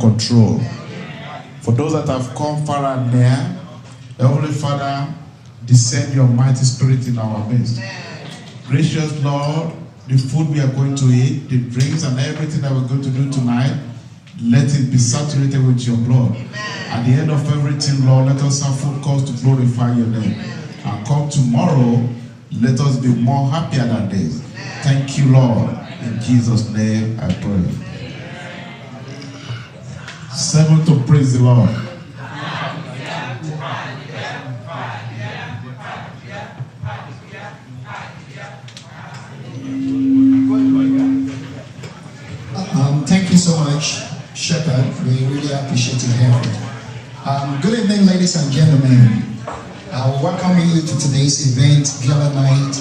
control. For those that have come far and near, Heavenly Father, descend your mighty spirit in our midst. Gracious Lord, the food we are going to eat, the drinks and everything that we're going to do tonight, let it be saturated with your blood. At the end of everything, Lord, let us have full cause to glorify your name. And come tomorrow, let us be more happier than this. Thank you, Lord. In Jesus' name I pray. 7 to praise the Lord. Thank you so much, Shepherd. We really appreciate your effort. Good evening, ladies and gentlemen. I welcome you to today's event, Gala Night,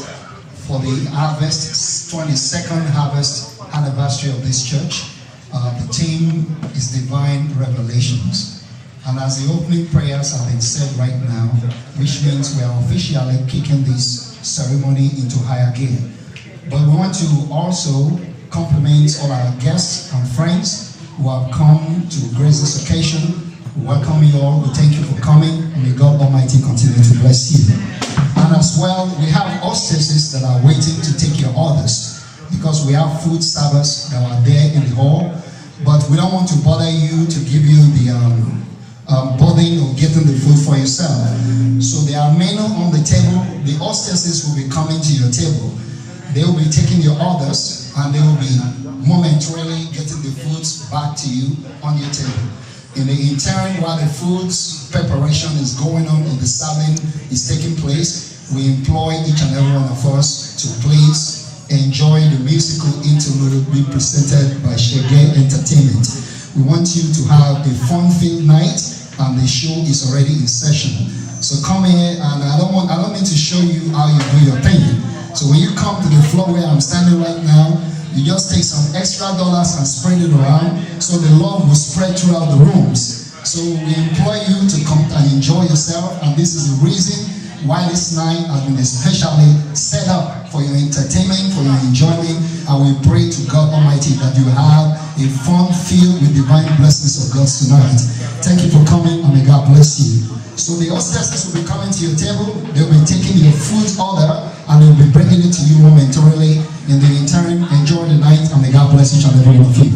for the harvest, 22nd harvest anniversary of this church. The theme is Divine Revelations. And as the opening prayers have been said right now, which means we are officially kicking this ceremony into higher gear. But we want to also compliment all our guests and friends who have come to grace this occasion. We welcome you all. We thank you for coming, and may God Almighty continue to bless you. And as well, we have hostesses that are waiting to take your orders, because we have food servers that are there in the hall, but we don't want to bother you to give you the burden of getting the food for yourself. So there are menu on the table. The hostesses will be coming to your table. They will be taking your orders, and they will be momentarily getting the foods back to you on your table. In the interim, while the food's preparation is going on or the serving is taking place, we implore each and every one of us to please enjoy the musical interlude being presented by Shege Entertainment. We want you to have a fun-filled night, and the show is already in session. So come here, and I don't need to show you how you do your thing. So when you come to the floor where I'm standing right now, you just take some extra dollars and spread it around so the love will spread throughout the rooms. So we implore you to come and enjoy yourself, and this is the reason why this night has been especially set up for your entertainment, for your enjoyment, and we pray to God Almighty that you have a fun filled with divine blessings of God tonight. Thank you for coming, and may God bless you. So the hostesses will be coming to your table. They'll be taking your food order, and they'll be bringing it to you momentarily. In the interim, enjoy the night, and may God bless each and every one of you.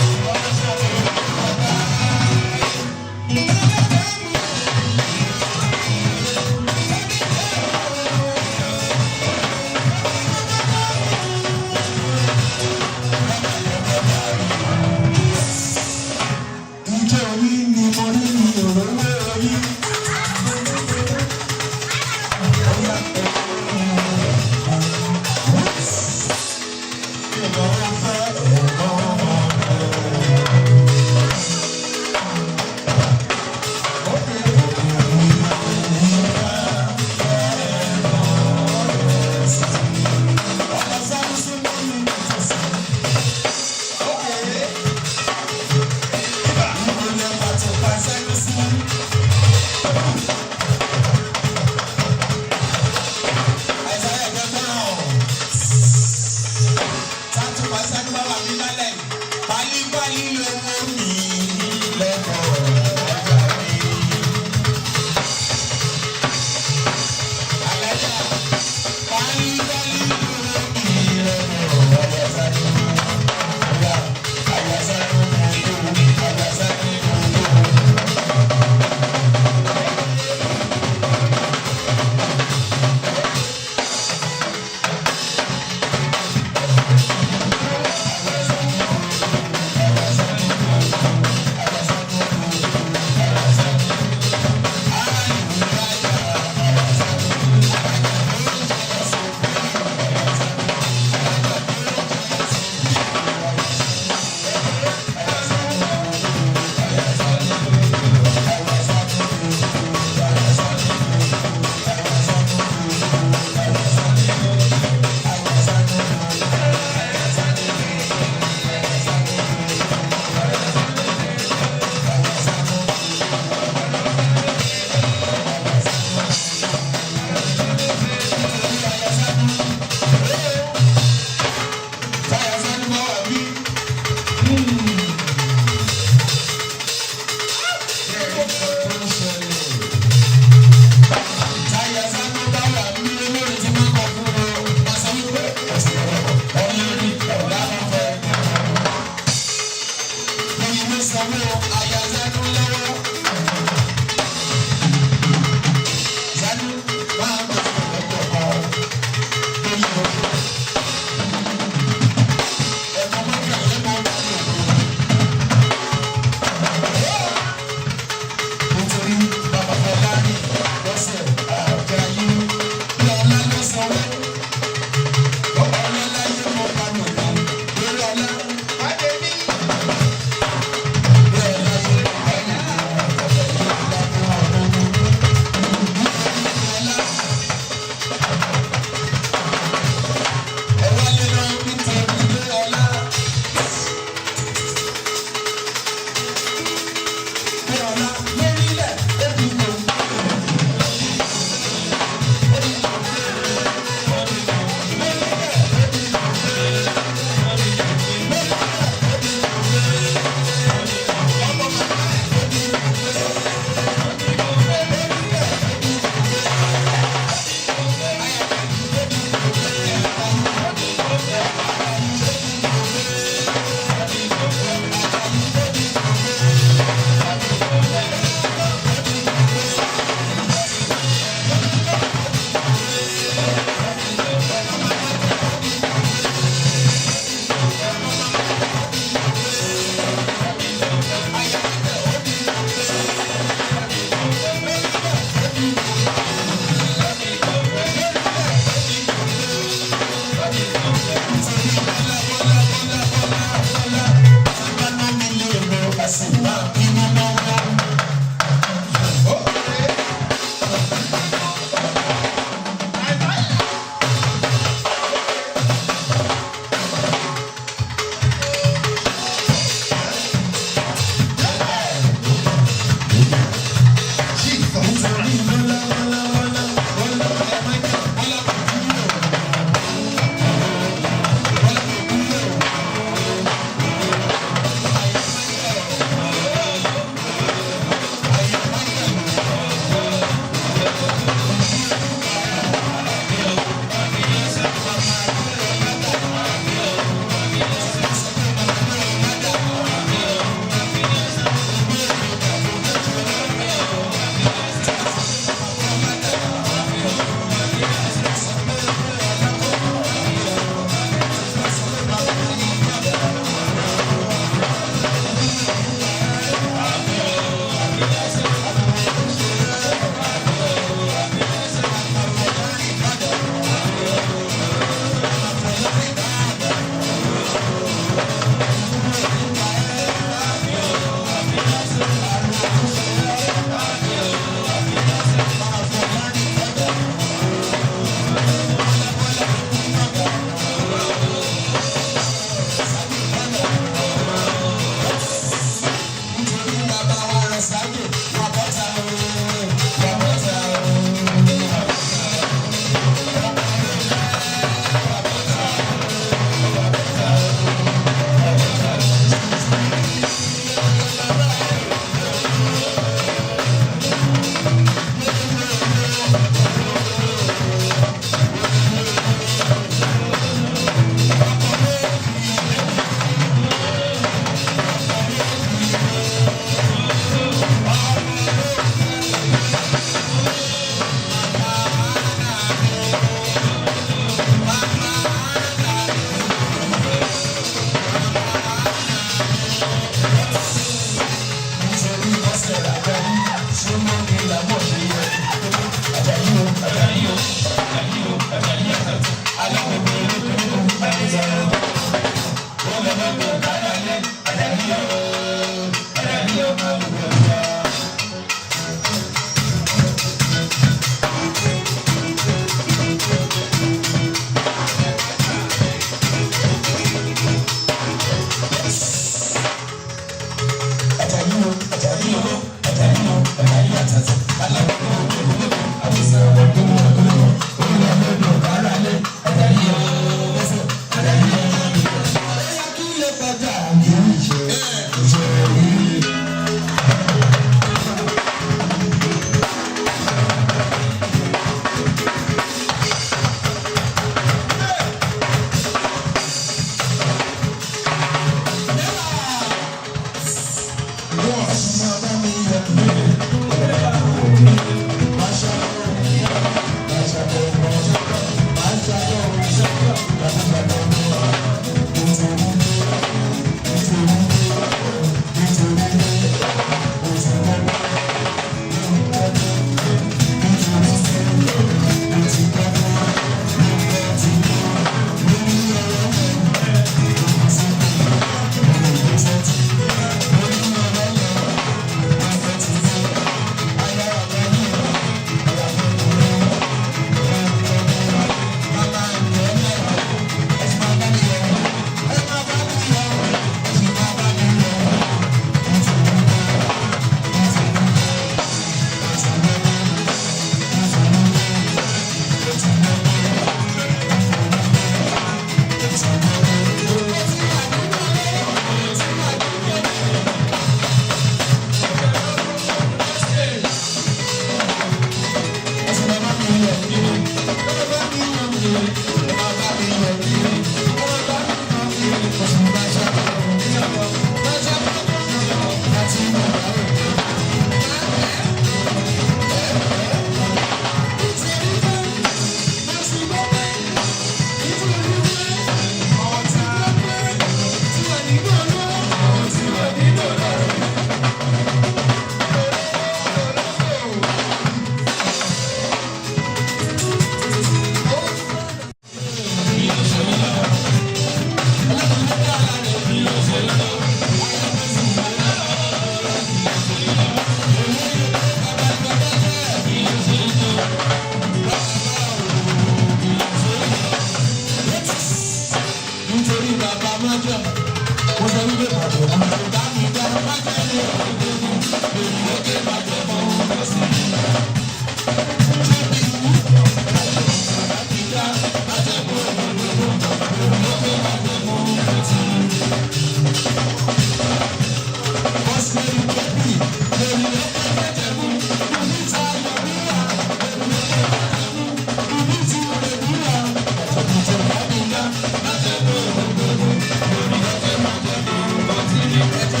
Thank you.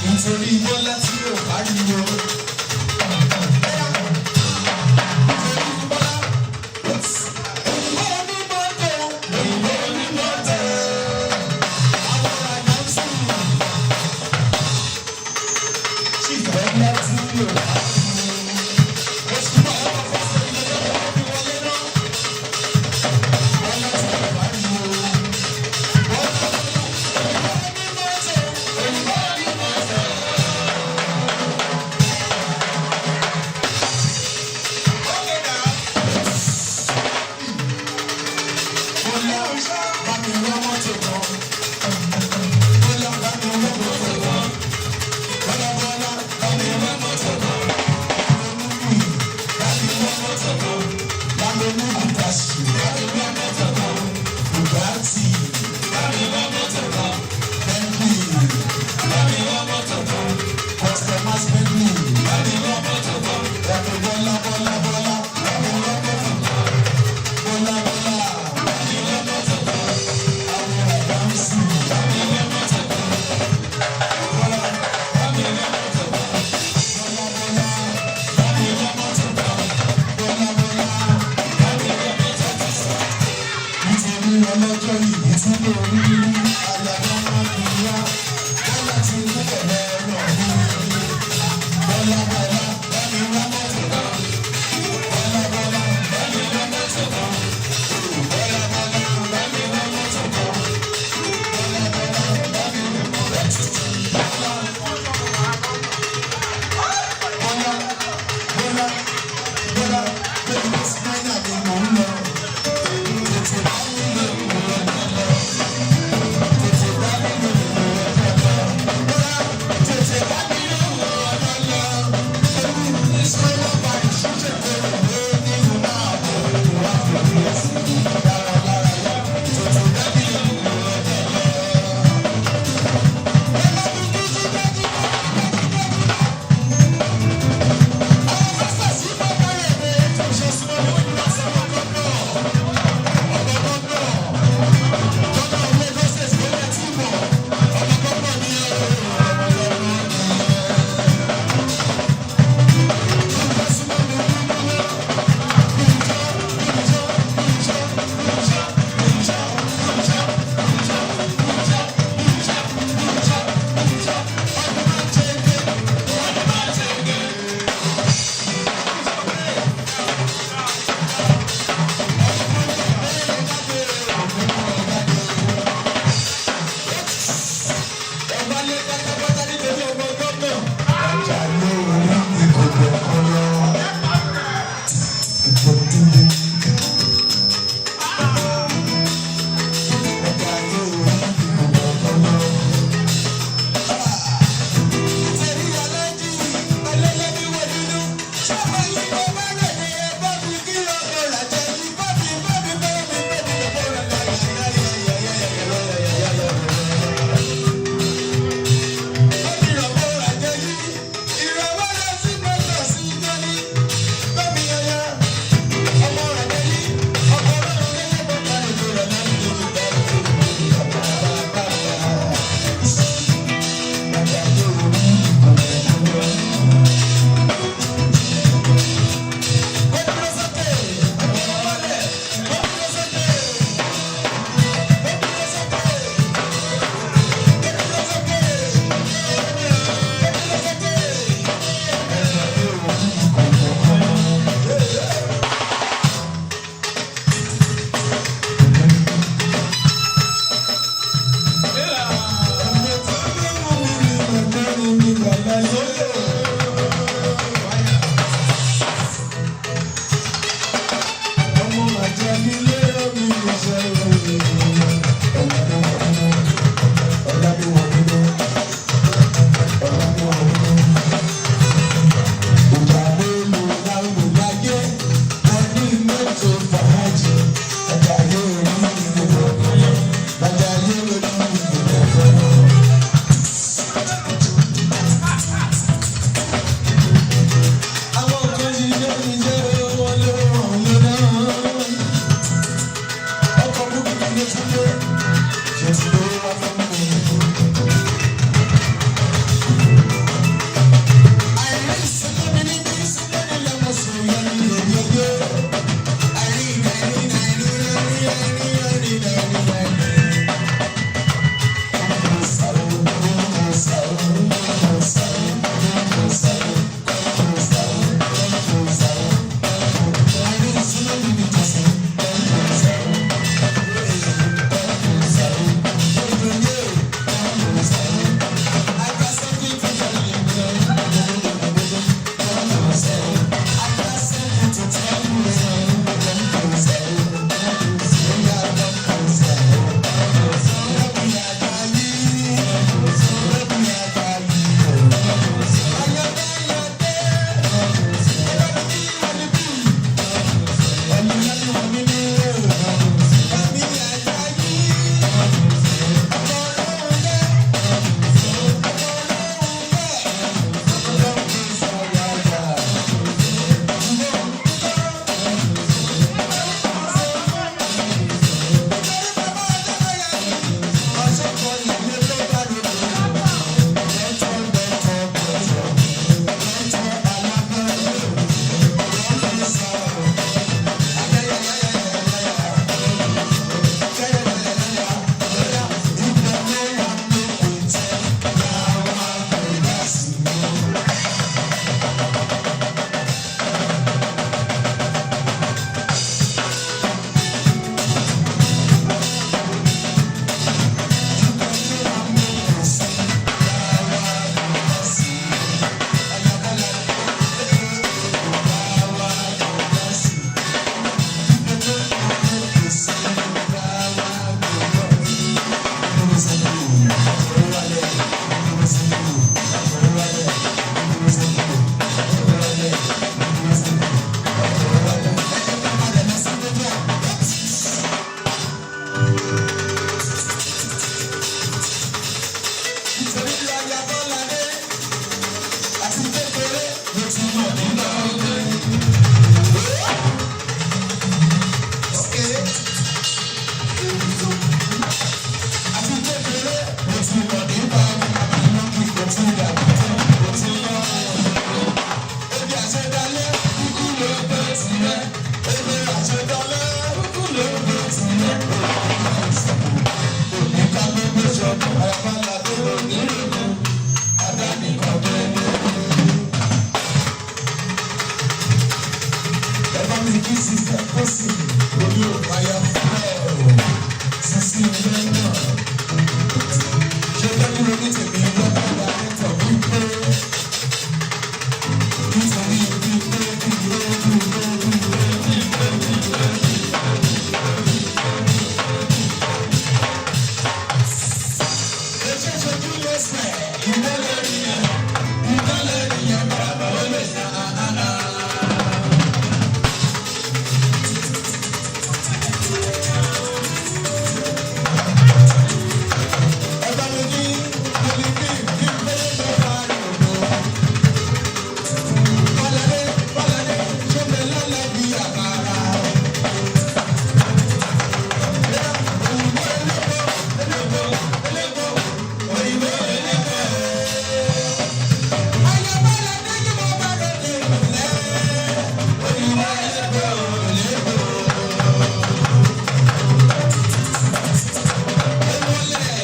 Nítorí Bọ́lá tí ò pariwo. Òyìnbó onímọ́tò, àwọn àjọṣù. Chief Bọ́lá tí ò pariwo. Oṣù náà wọ́n kọ́ fẹ́ ilé lọ́wọ́ bí wọlé náà. Bọ́lá tí ò pariwo. Bọ́lá onímọ́tò, òyìnbó onímọ́tò. Okay now. Bọ́lá bá mi wá mọ́tò kan. Bọ́lá bá mi wá mọ́tò kan. Bọ́lá bọ́lá bá mi wá mọ́tò kan. Olúmi bá mi wá mọ́tò kan. Lámẹ́lú Bùkásì bá mi wá mọ́tò kan. Bùgátì bá mi wá mọ́tò kan. Bentley bá mi wá mọ́tò kan. Customers Bentley bá mi wá mọ́tò kan. Ẹ̀kọ́ bọ́lá bọ́lá bọ́lá. Tirẹ̀, èmi àṣetọ́lá kúkú ló gbé tirẹ̀. Òní ká ló gbé ṣọdún, àyàbálàdé òní rògbò, adánìkan délé. Ẹ bá mi kí Sister Kosi, orí òpáyà fún ẹ o, sísí ilé náà. Ṣé tọ́jú lóní tèmi lọ́kọ̀ dárẹ́tọ̀ wípé nítorí wípé wípé wípé wípé wípé wípé wípé. Ṣé ṣojú lẹ́sẹ̀ ìdálẹ́ rí yẹn ìdálẹ́ rí yẹn bàbá ó lè ṣe àná. Ẹ bá mi ní Olympic bí pé bàbá rẹ̀ ò lọ. Bọ́ládé Bọ́ládé ṣé mi lálẹ́ bí àkàrà? Òyìnbó elépo elépo elépo òyìnbó elépo. Ayọ̀ Bọ́ládé ní mo bá ròde ìpìlẹ̀. Òyìnbó elépo elépo. Ewúlẹ̀.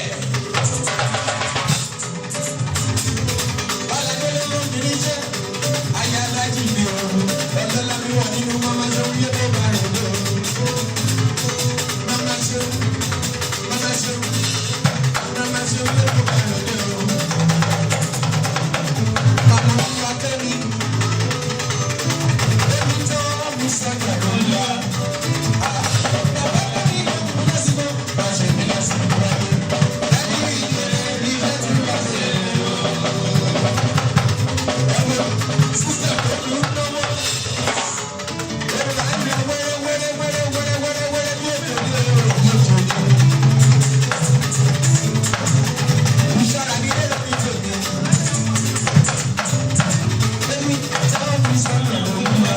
Bọ́ládé ló ń kiri jẹ́. Ayálájì mi ò. Ọlọ́lá mi wà nínú mama ṣe ń yé tó bá ròde o. Mama ṣe mama ṣe mama ṣe ń yé tó bá ròde o. Màmá mi wá kẹ́mi. Èmi tó mi sọ̀jà ló ń lọ. Bàbá mi ló ń kú lásìkò. Bá ṣe mi lásìkò wáyé. Ẹni ìdílé ní bẹ́ẹ̀ tí wọ́n ṣe o. Sísè pẹ̀lú náwó. Wẹ́rẹ́ wẹ́rẹ́ wẹ́rẹ́ wẹ́rẹ́ wẹ́rẹ́ wẹ́rẹ́ bí ètò ní ọ̀rọ̀ yóò tó ní. Ìṣọ́ra ní ẹ̀rọ mi tèmi. Èmi táwọn fi sọ́nà ló ń lọ.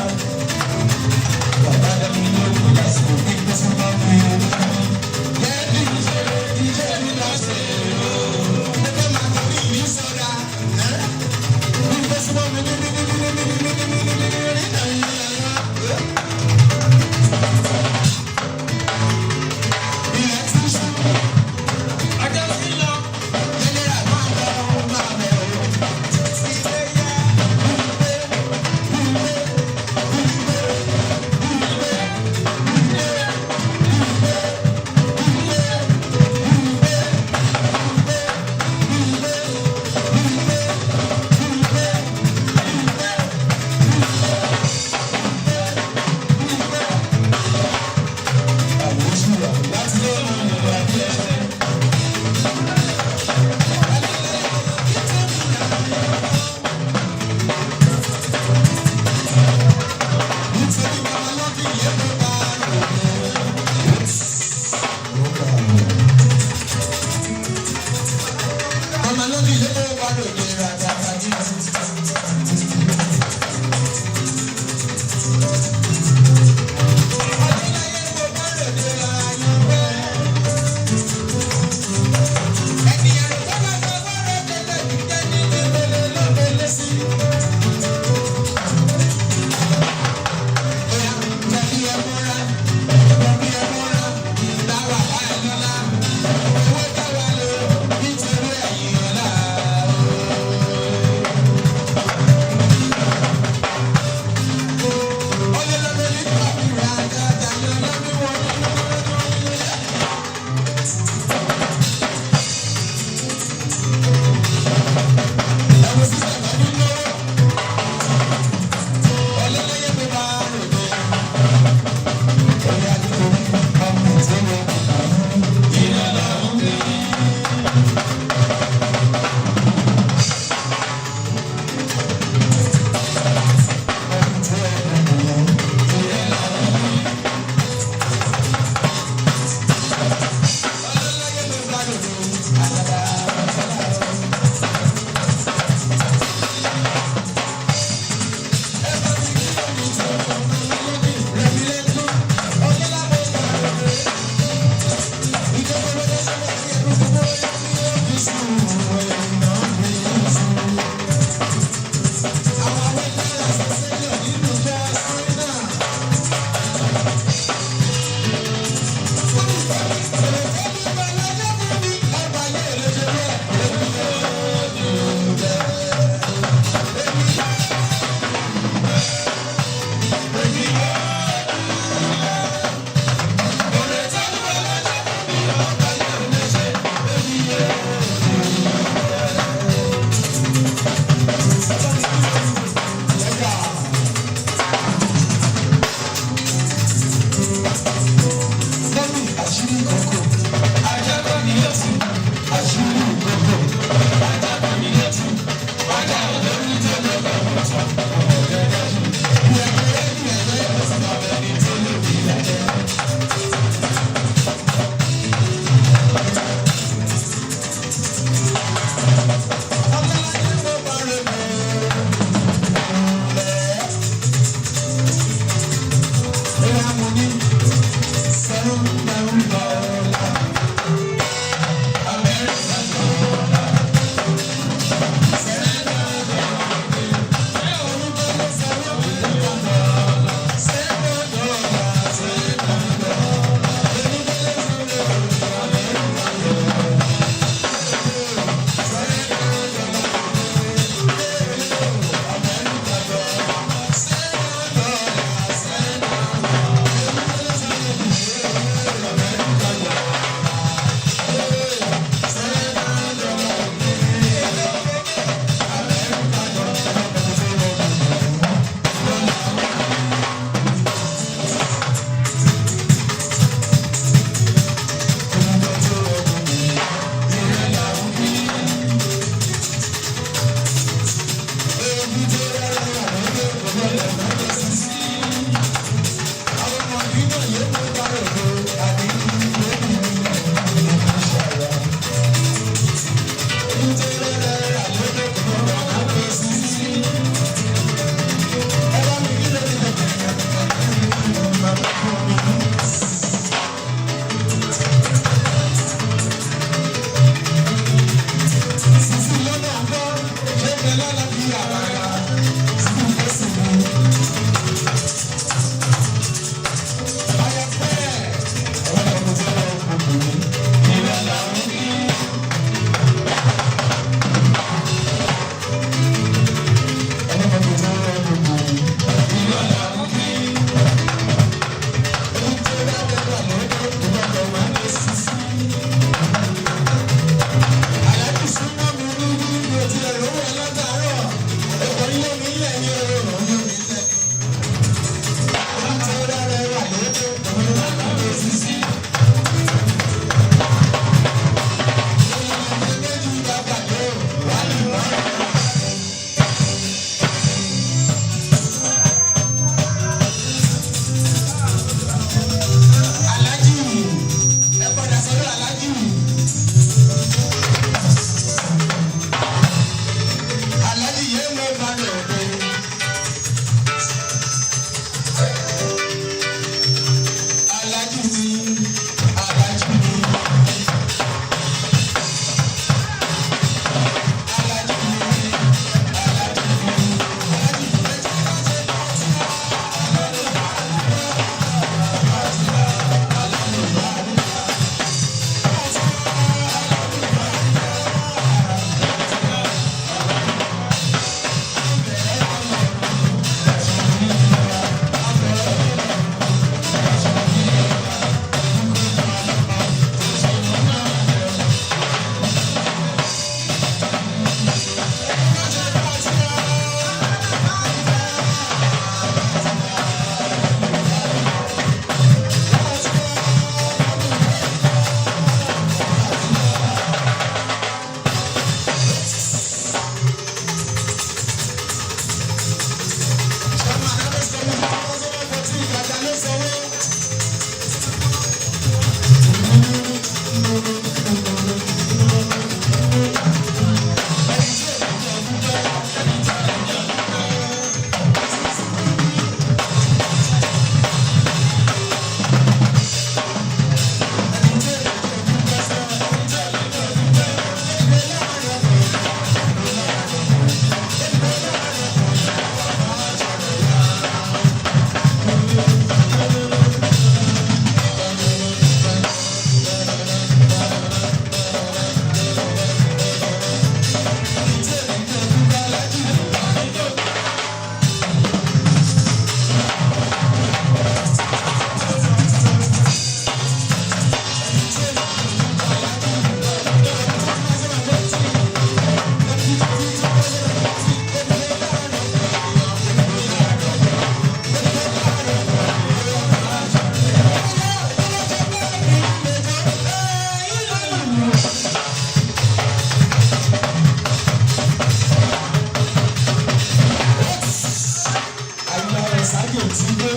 Ti dé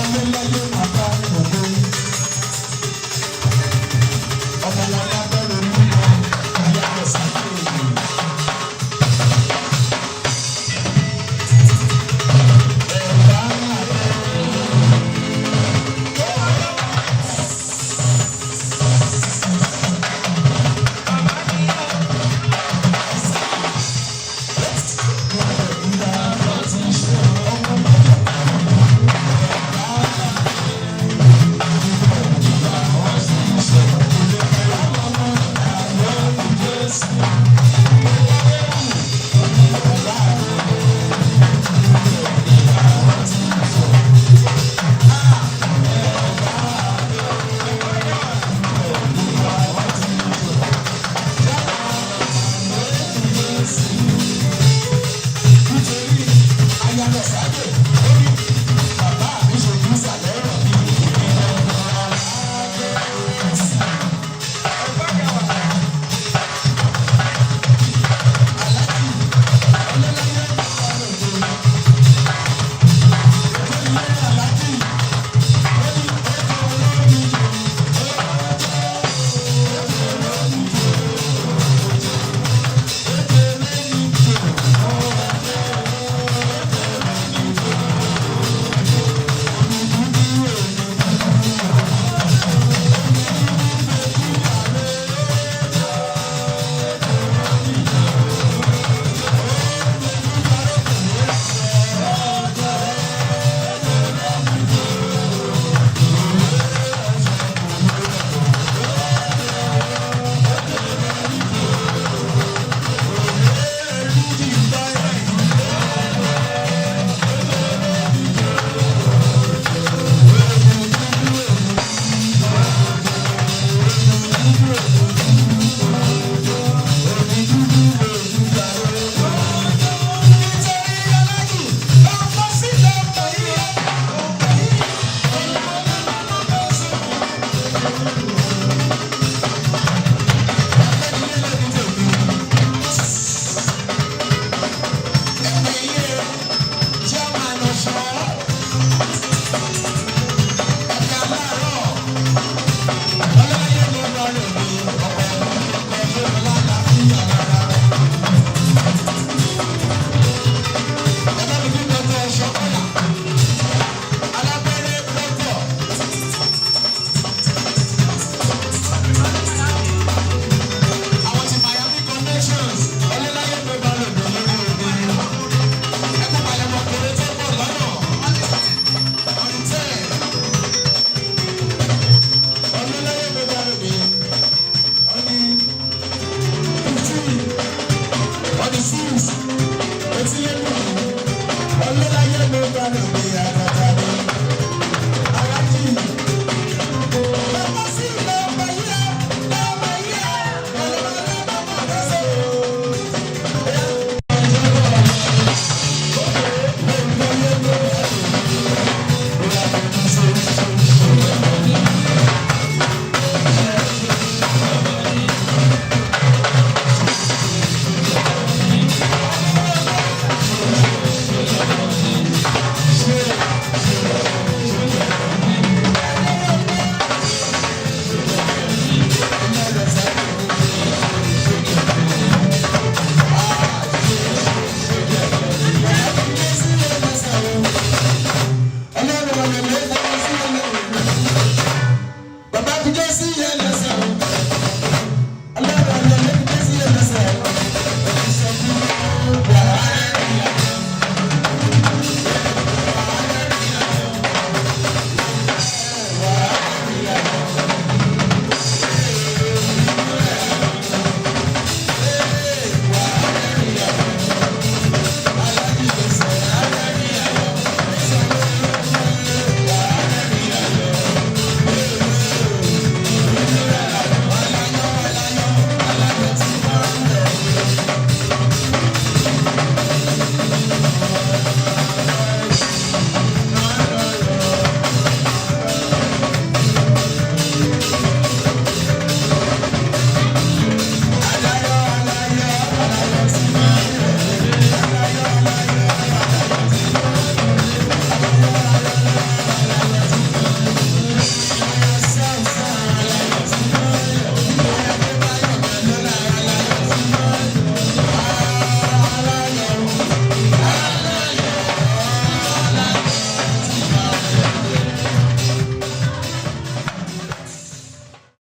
ọlọ́láyé bàbá òde ọmọ wọn lábẹ́rẹ́ olúmọ ayáwó sáfẹ́.